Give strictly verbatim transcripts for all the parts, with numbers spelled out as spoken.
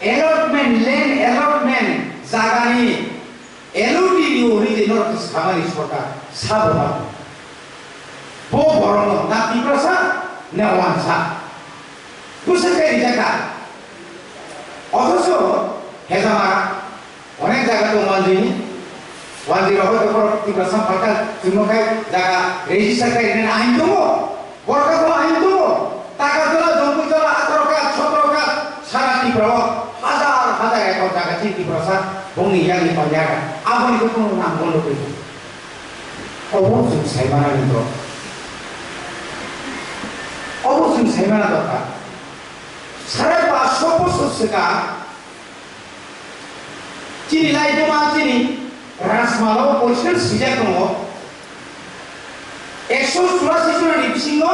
Allotment, land allotment, jagani allotment rio hwnwi je norok samani sorkar sabo ma. Bo borokno na Tiprasa na wansa. Bwswk khe rijak kha. Othocho hejama onek jaga tong manjini. Wanjwi rok hoi tongphuru Tiprasa phalka chwngno khai jaga register khai rwnani ain tongo. Borok khe bo ain tongo. Takarjala, Jongpuijala, atharo kha, sotro kha, sara Tripura o hajar hajar ekor jaga chini Tiprasa bongni yakni panya kha. Aboni khe kunu nang bondo twi. Obo chwng sai manani dor. Obo chwng sai mana dorkar. Sare paanch sho bochor swkang chini laidoma chini Rajmala o poriskar swijak tongo. Ekso churasi jona ni bisingo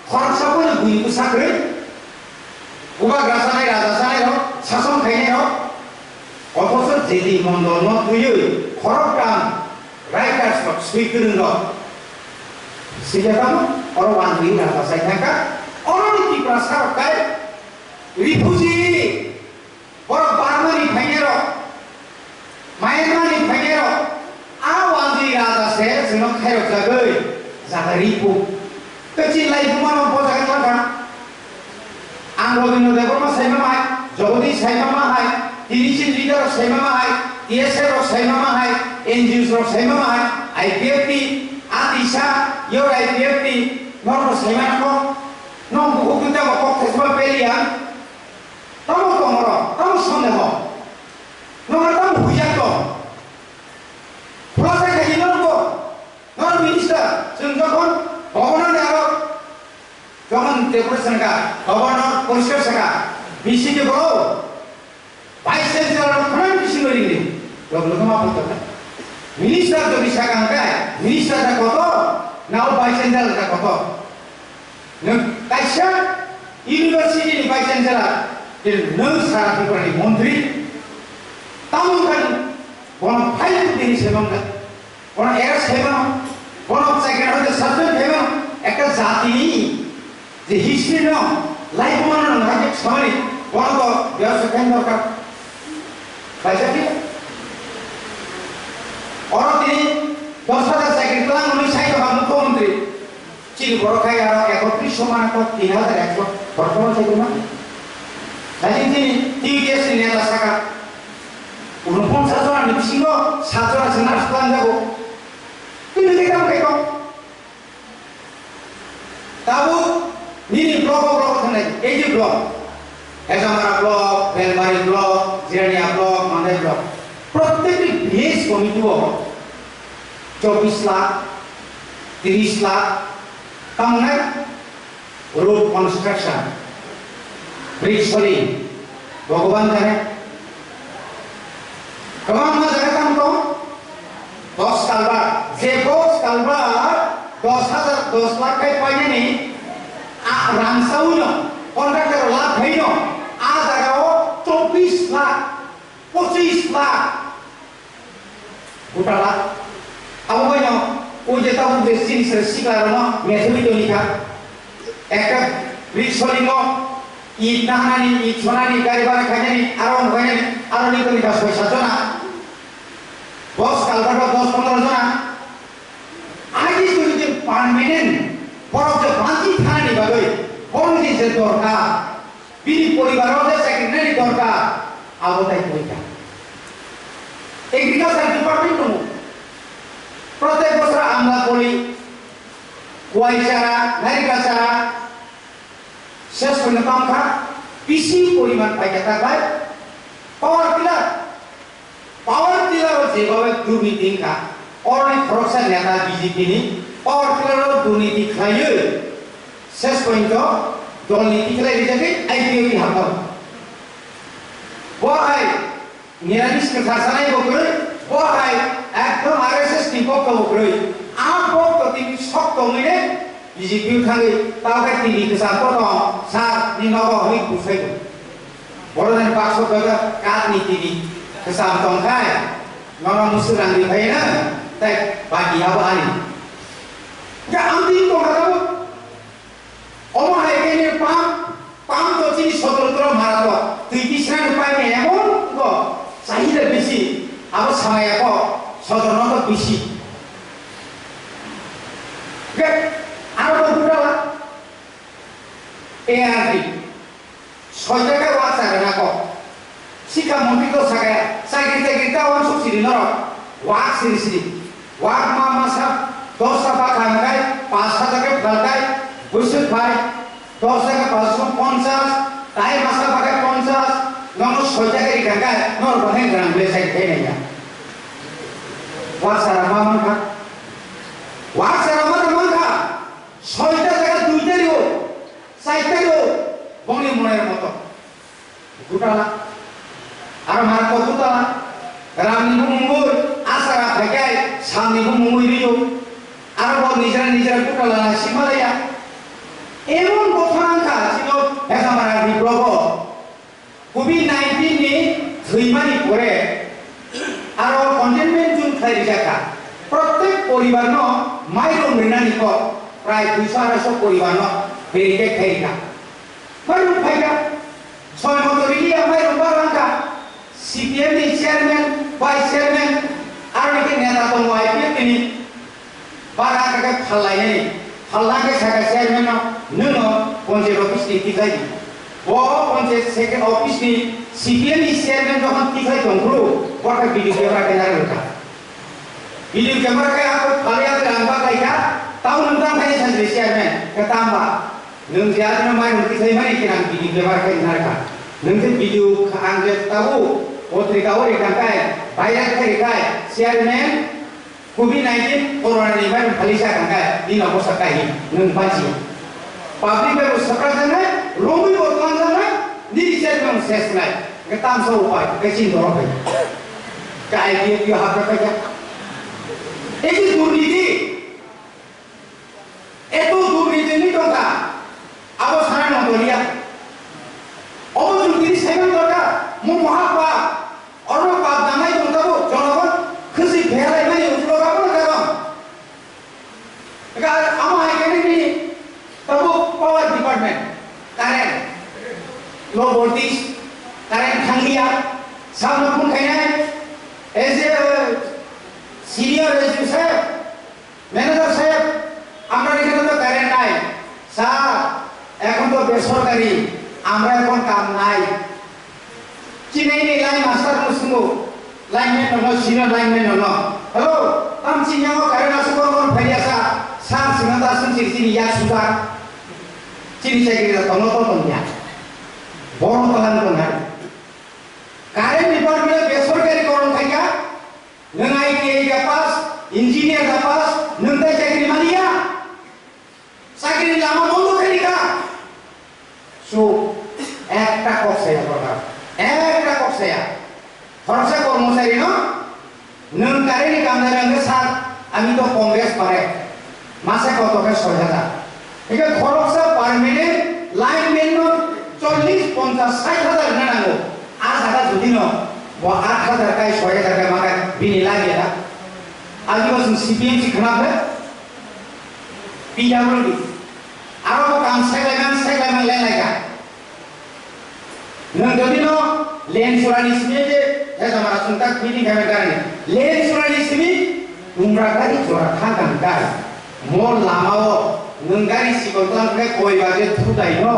khoroksa bono buini bwsa kwrwi. Bubagra sanai, raja sanai rok sason khainai rok. Othocho jedi mondol no twiwi khoroktham writers rok swi kwrwng rok. Swijak tamo oro wanjwi raja sai thangkha. Oro ni Tiprasa rok kai refugee. Borok Burma ni phainai rok, Myanmar ni phainai rok, a wanjwi raja se chwngno khairok jagwi jaga ripo. Tei chini lai buma no bo jaga thangkha. Ang Robindra Debbarma sai mamai, Jagadish sai mamai, tini chini leader rok sai mamai, T S F rok sai mamai, N G Os rok sai mamai, I P F T, Atisa, Your I P F T, norok sai manakho, nong bukhuk twi tamo kok thesma peliya. Tamo tongoro, tamo sondeho. Nongor tamo huijak tong. Khulasa khaidi norok bo. Nor minister, chwng jokhon governor ni aro, jokhon deputation ka, governor poriskar saka, B C K boro, vice chancellor rok khana bisingo ringdi. Log log ma photo ka. Minister jodi saka hwnkhe, minister da kotor, nao vice chancellor da kotor. Nwng kaisa university ni vice chancellor, tei nwng sara Tripura ni montri, tamo wngkha nwng bono file tini se mangkha, bono arrest khai mano, bono chakri hoite suspend khai mano, ekta jati ni je history no, life mano nwng hai samani, bono to byabsa khai dorkar. Kaisa khe oro tini dos hajar chakri twlang hwnwi sai tongkha mukhyamantri. Chini borok khai aro ekotris somana kok tin hajar ekso borok sai tongma. Naisin tini T U D S ni neta saka. Unoponchas jona ni bisingo sat jona se nurse twlang jago. Tini khe tamo khe kok. Tabuk nini block o block thangnai, eighty block. Hejamara block, Belmari block, Jirania block, Mandai block. Prottekti village committee o chobbish lakh, trish lakh tangnai road construction, bridge soling, Bhagwan jane. Kwbangma jaga tamo tong, dos kalbar, je dos kalbar dos hajar, dos lakh khai painani, a rang sawi no, contractor lakh khai no, a jaga o chobbish lakh, pochis lakh, gotala. Abo bai no, o je tabuk je chini sir sikla rok no methoi toni kha. Ekta bridge soling o, it nahnani, it sonani, gari bana khainani, aro wng khainani, aro ni toni kha soi sat jona. Dos kalbar ba dos pondro jona. Agi toni je permanent, borok je banchi thanani bagwi, borok je je dorkar. Bini poribar o je chakri nani dorkar, abo tai koi kha. Agriculture department tongo. Protek bosor amla poli, kuai chara, narikal chara, ses koino tong kha, bisi poriman pai kha ta bai, power tiller. Power tiller o jebhabe durniti wngkha, oroni khoroksa neta B J P ni power tiller o durniti khlaiwi ses pointo dol ni tikhlai rijagwi I P F T hamkha. Bo hai niramis kwthar sanai bo kwrwi, bo hai ekdom R S S ni bokto bo kwrwi. A bokto tini sok tongwi ne B J P o thangwi tao khe tini kwcham kotor sa ni nogo hwnwi buphai bo. Borok ni baksa kaka kat ni tini kwcham tong khai, nono musu rang ri phai na, tai baki abo ani. Ya ang tini tong kha tabuk. Omo hai khe ni pam, pam to chini sotro tro mara to, twi tisra ni pai ni Samaya ko sodorno to bisi. Ke, aro to gutala. A R D. Soita ke wak sa rwna ko. Sikha montri to sakaya, chakri chakri ta wansuk siri norok. Wak siri siri. Wak ma masa, dosta bakha hwnkhai, pas hajar khe phalkhai, bwswk phai, dosta khe pas song ponchas, tai masa bakhe ponchas, nono soita khe rikha khe, norok bo heng rang ble sai khe naiya. Wak sa rama mankha. Wak sa rama mankha. Soita jaga duita rio, saita rio, bongni monai moto. Gutala. Aro mara ko gutala. Ramni bo mungwi, asara phaikai, samni bo mungwi rio. Aro bo nijra nijra gutala na simalaya. Emon botha wngkha, chino Hesamara ni probo. Covid nineteen ni thwimani pore aro containment zone khlai rijak kha. Prottek poribar no mairum rinani kok prai duiso arai so poribar no dedicate khai rikha. Mairum phaikha, soi moto riliya mairum ba langkha. C P M ni chairman, vice chairman, aro ni khe neta tongo I P F T ni. Bara khe phallainani, phalla khe saka chairman no, nwngno panchayat office ni tikhlai di. Bo panchayat second office ni C P M ni chairman jokhon tikhlai tongphuru, bo khe video camera khe narwkha. Video camera khe ako phalya khe ang baklaikha, tamo nwng tamo khe sajli chairman, khe tamba. Nwng je adino mai nwng tikhlai mani khe ang video camera khe narwkha. Nwng khe video ang je tabo, potrika o rikha khai, viral khe rikhai, chairman, Covid nineteen corona ni bai phalisa kangkha, nini obosta kahi, nwng baji. Public bai bo sakra janai, romwi bo tang janai, nini chat nwng ses nai. Ke tamsa upai, ke chin doro bai. Kai dia dia hak kata ya. Eki durniti. Eto durniti ni tongkha. Abo sana nontolia. Obo durniti seven tongkha. Mo mohapa. Oro pap nangnai tong tabuk, jonogon khwswi pherlaimani ulo abo karon. Ega amo hai khe nini tabuk power department, current, low voltage, current thangliya, sabno phone khainai, as a senior S D O sir, Manager saheb, আমরা এখানে তো কারেন্ট নাই। স্যার, এখন তো বেসরকারি, আমরা এখন কাম নাই। Chini ni line master no sungo, lineman no, senior lineman no. Hello, tam chini o current asu kono kono phaiya sa, sir singa ta sung chini chini yak suta. Chini chakri da tono to tong ya. Boro talan tong hai. Current department besorkari koron khaika, nwng I T I ka pass, engineer ka pass, nwng tai chakri maliya. Chakri lama bondo khaika. So, ekta kok saya korkar. Ekta kok saya. Khoroksa kormochari no, nwng current ni kamdari hwnkhe sir, ami to Congress pare. Masa koto khe soi hajar. Hingke khoroksa permanent lineman no chollish, ponchash, sait hajar rwna nango. Aa jaga jodi no bo aat hajar kai, soi hajar kai ma khe bini lage da. Agi bo chwng C P M si khna khe P W D. Aro bo kam seklaiman seklaiman lenglai kha. Nwng jodi no lane churani simi je, he jamara chwng tak meeting khaimani gari. Lane churani simi tumra gari jora kha kang gari. Mo lama o nwng gari sikon tang khe koi baje thutai no.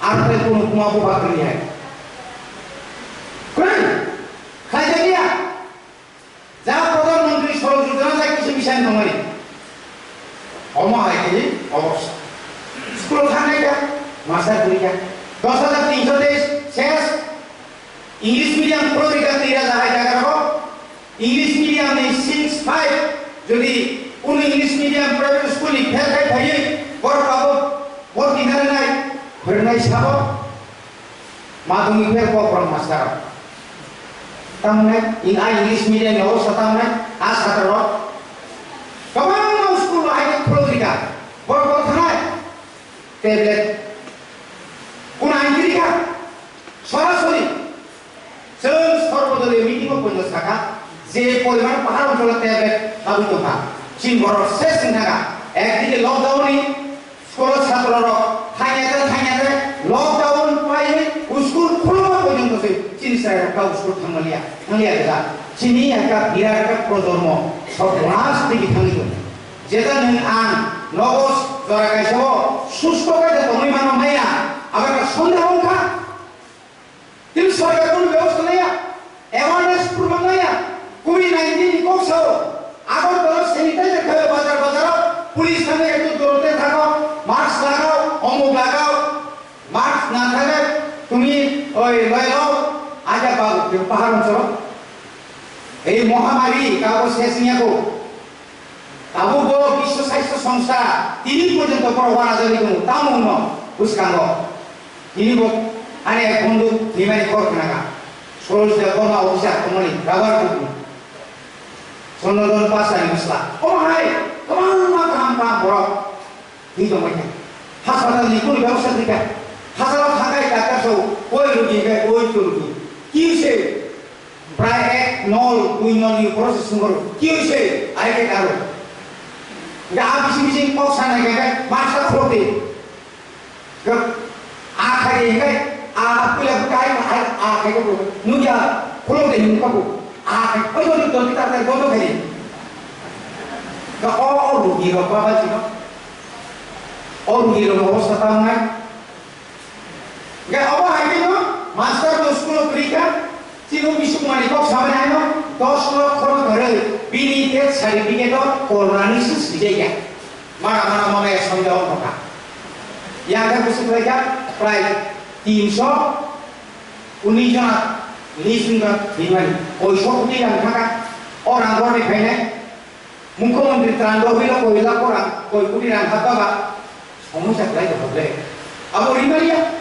Ar khe kunu kuma buba kwrwi hai. Kwrwi? Khlai jaliya? Ja Pradhan Mantri Sadak Yojana ja kisa misa wng tongmani. Omo hai khe obosta. School o thangnai kha, master kwrwi kha. Dos hajar tinso teis ses. English medium phrwngwi kha twi raja hai jaga rok. English medium ni six five. Jodi kunu English medium private school ni pher khai phaiwi borok abo bor twi nai nai phwrwngnai sabo. Madhyamik phel kok rok master. Tamne in a English medium ni obosta tamne a satra rok. Kwbangma school o hai khe khulok rika. Borok bo thanai. Tablet. Kuna ain rika. Sorasori. Chwng sorbodoliyo meeting o poito saka. Je poriman pahar oncholo tablet labwi tongkha. Chini borok ses wngkha ka. Ekdike lockdown ni School o chhatro rok thangya de thangya de lockdown paiwi school khuluma porjonto Chini chwrairok kau school thangmaliya, thangya gajak. Chini ekta birat ekta projormo, sok last digi thangwi tongo. Jeta nwng ang nogo jora kaisa o susto khe tongwi mano maya, abo ekta sondeho wngkha. Tini sorkar kono bebosta naiya, awareness program naiya, covid nineteen ni kok sao, Agartala sanitizer khayo bazar bazar o, police thangwi ekdom dorote thago, mask lagao, omuk lagao, mask na thagwi tumi oi loilo, aja babu, twi pahar oncolo. Ei mohamari kabo ses wngya kho. Tabuk bo Biswa Sastho Songstha tini porjonto borok uanajagwi tongo, tamo wngno bwskango. Tini bo ani ek bondhu thwimani kok khnaga. Soroj Debbarma officer tongmani rubber boot ni. Sonodon Pasani bwsla. Omo hai kwbangma kaham kaham borok. Twi tongbai kha. Hospital ni kunu bebosta twi kha. Hospital thangai doctor sao, koi rogi khe, koi to rogi. Ki se? Prai ek nol, dui nol ni process sungor. Ki se? Ai ke karo. Ga bisi bisi kok sanai khe, masa khoti. Ga a khai khe, a pula kai, a, a khai ko. Nugya, khulok de nung kabu. A khai, oi, oi, oi, oi, oi, oi, oi. Ga o, o, rogi rok baba jino. O rugirokni obostha ta wngnai. Hingkhe obo hai kheno master bo school-o kwrwi kha, chini bisingmani kok samani haino dos lokho no kwrwi bini death certificate-o Corona ni se swijak ya. Mara mara mama ya sondeho wng kha. Yang khe bwswk lai kha prai tinso unis jona list wng kha thwimani. Koiso koti rang thaka o rang borni phainai. Mukhyamantri tran rwgwino koi lakh rang, koi koti rang hapba ba, somosa khlai tongkha ble. Abo rimaliya.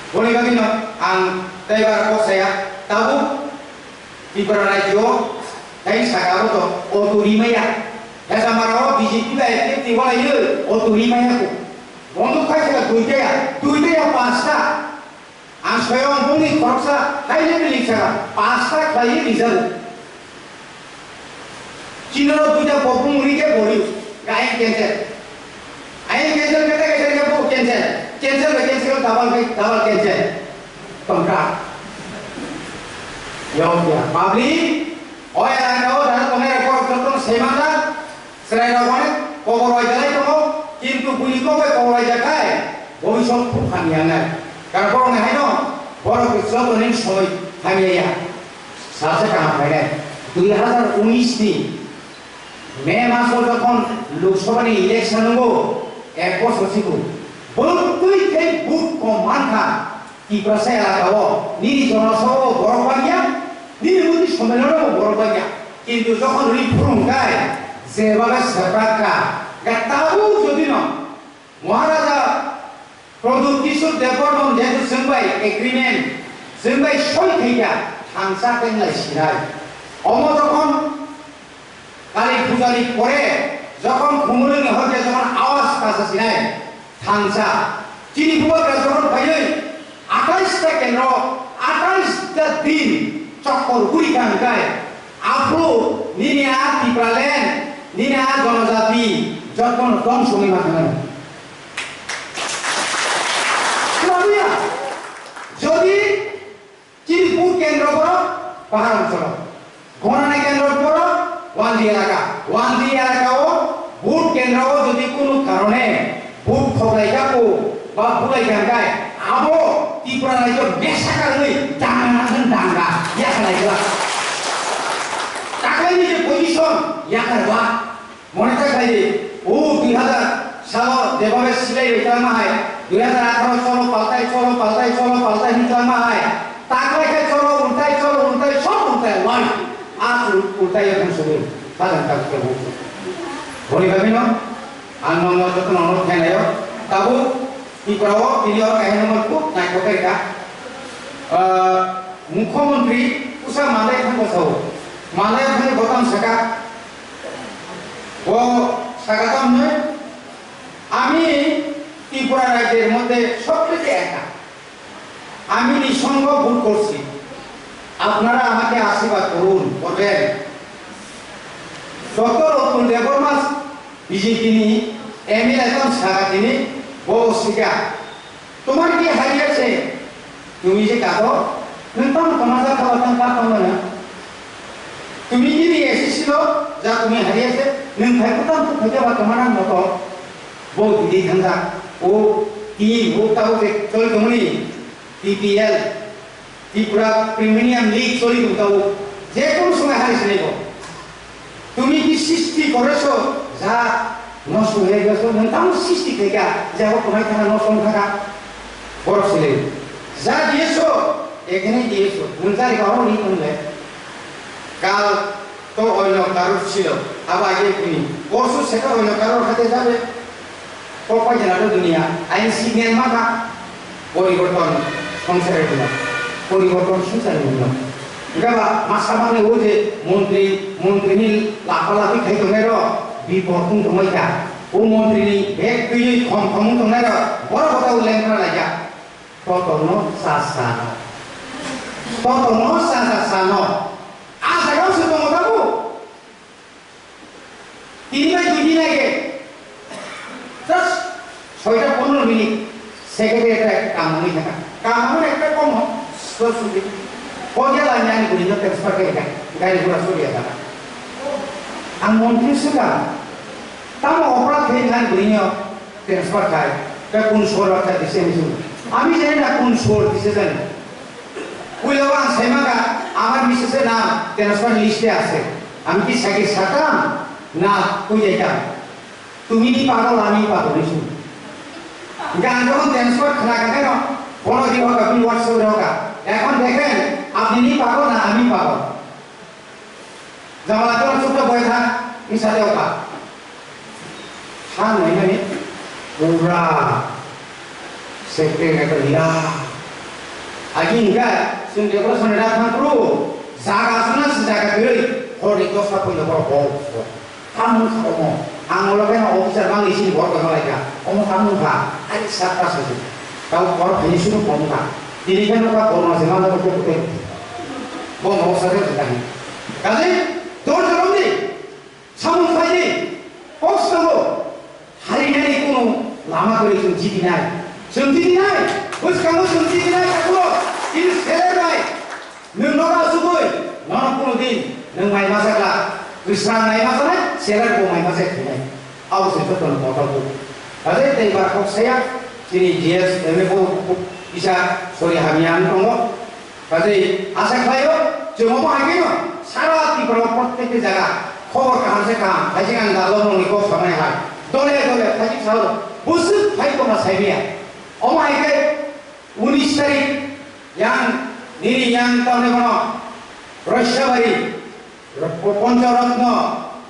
Boni bagwino ang teibar kok saya, tabuk Tripura rajyo tei saka abo to auto rimaya. Hesamara o B J P bai F P T walaiyo auto rimaya ko. Bondo khai saka duita ya, duita ya pasta. Ang soyong bongni khoroksa high level ni saka pasta khlaiwi rijak. Chini rok duita bopung ri khe bori, ga ayang cancel. Ayang cancel khe tei kaisa khe bo cancel. Cancel bai cancel, double bai double cancel. Tongkha. Yong ya. Public, oi ang kau dan tongai rok joto semanjak. Chwrairok onek kobor bai belai tongo, kintu buini kok bai kobor bai jakhai, bobisot khub hamya wngnai. Karon borokni haino borok jotoni somoi hamya ya. Salsa kaham phainai. Dui hazar unis ni May maso jokhon Lok Sabha ni election wngo, ek bosor siku, bwtwi khe vote kom mankha. Tiprasa elaka o nini jonasabha o borok bangya, nini muti sommelon o borok bangya. Kintu jokhon ri phurung kai, jeba bai seprak ka, ga tabuk jodi no Maharaja Pradyut Kishore Debbarman jehetu chwng bai agreement, chwng bai soi khaikha, thangsa tenglai sinai. Omo jokhon Kali Puja ni pore jokhon khumulwng ni hor khe jokhon awas kasa sinai, Thansa, chini bubagra jokhon phaiwi atais ta kendro, atais ta din chokkor guri kha hwnkhe, aphuru nini a Tipraland, nini a jonojati jotono dongso wngwi ma thangano. Kwlabuya, jodi Chini vote kendro borok Pahar Oncolo. Gonana kendro borok Wandi elaka. Wandi elaka o vote kendro o jodi kunu karone vote khoklai kha ko ba bulai kha hwnkhe abo Tripura rajyo massacre wngwi danga nang hwn danga yakhalai kha. Taklaini je position yakar ba. Mone ta khlai di, o dui hazar salo jebhabe silai bai twlangma hai, dui hazar atharo cholo paltai, cholo paltai, cholo paltai hwnwi twlangma hai, taklai khe cholo ultai, cholo ultai, sob ultai, why? A ul-, ultai ya thang sugwi, sajang tabuk khe bo. Boni bagwino ang nono jotono ono khainaio, tabuk Tripura o tini o kaisa number khub naithok khe rwkha. Ah, Mukhyamantri pusa malai thang bwsao, malai thang botang saka, Bo saka tamni, "আমি ত্রিপুরা রাজ্যের মধ্যে সবথেকে একা। আমি নিঃসঙ্গ ভোট করছি। আপনারা আমাকে আশীর্বাদ করুন, করবেন।" Doctor Atul Debbarma BJP ni M L A tong saka tini, bo sika, "তোমার কি হারিয়েছে?" Tumi je kato, nwng tamo tongma jak kha, tang kha tongmani. Tumi nini S S C lo, ja tumi hariya se, nwng phai ko tamo phai ja ba tongma nang moto. Bo didi thang jak. O, tini bo tabo je choli tongmani, T P L, Tripura Premium League choli tong tabo. Je kono somoi hari sinai bo. Tumi ki srishti koreso, ja nosto hoi gaso, nwng tamo srishti khaika, ja bo khonai thana nosto wngkha, borok sile. Ja diyeso, ekhene diyeso, nwng jari kabo ni tongle. Kal to oino karor silo, abo age kuni. Porsu seka oino karor hate jabe. Kok pai jana to dunia, ain signal maka, poriborton songsare dunia, poriborton sungsare dunia. Gaba masa mane o je montri, montri ni lapa lapi khai tongnai ro, bipor tung tongnai ka. O montri ni bag twi khom khom tongnai ro, boro kota ulen kra laja. Totono sa sa no. Totono sa sa sa no. Asa kau se tongo tabu. Tini bai dui din age. Just soita pondro minute. Secretary ekta kam hwnwi thangkha. Kam hwnwi ekta kom ho. Sosudi. Kodia la nyani guri no transfer khe ka. Gari gura suri ya thangkha. Ang montri swkang. Tamo opra khe nyani guri no transfer khai. Ka kun sor rakha dise misu. Ami jani na kun sor dise jani. Puila ang saimaka, আমার বিশেষে নাম transfer list এ আছে। আমি কি সাকি সাতাম না কই যাইতাম? তুমি কি পাগল, আমি পাগল, এই শুনুন। গান যখন transfer খানা কেন, কোনো দিন হোক, আপনি WhatsApp এ হোক, এখন দেখেন, আপনি কি পাগল না আমি পাগল? Jabala tong chukno boi tha, misa teo ka. Tha nai nai, pura secretary na to hira. Agi hingka, sing decoration da thang kru, jaga suna si jaga kiri, hor di tosta pun da bor bor. Kamu sa omo, ang lo kena officer bang isin bor kena laika, omo kamu ka, ai sat ta sujud. Kau bor finish nu kom ka, tini kan ka bor ma se ma ko ko ko. Bo mo sa ka ka. Kaje, dor jorom di. Samung khaidi, kok sabo, harinani kunu lama kwrwi chwng chibinai. Chwng chibinai, bwskango chwng chibinai tabukno, chini seler bai, nwng nogo asugwi, nono kunu din, nwng mai masa kla, kwsang mai masa nai, seler bo mai masa khinai. Abo se jotono kotor bu. Kaje tei bar kok saya, chini G S M A bo, bo, isa, sorry, hamya ang tongo. Kaje asa khlaio, chwng omo hai kheno sara Tripura o prottekti jaga khobor kaham se kaham, hai se ang dalok rokni kok samani hai. Dole dole, hai se sao, bwswk phai tongma saibiya. Omo hai khe unis tarik yang, nini yang tamni bono Roisabari, Ponchoratno,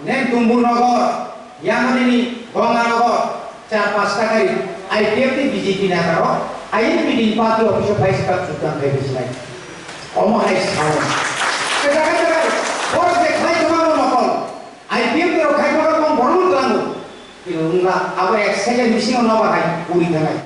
Nemtumbu Nogor, Yamuni ni Ganga Nogor, char pasta kari, I P F ni B J P neta rok, I N P ni party office o phai sita chutan khai bisinai. Omo hai sao. Kwchak kwchak, borok je khai tongma bo nokol, I P F ni rok khai tongma bo borok tlango. Kilo wngla, abo ek second bisingo noba hai, uri thangai.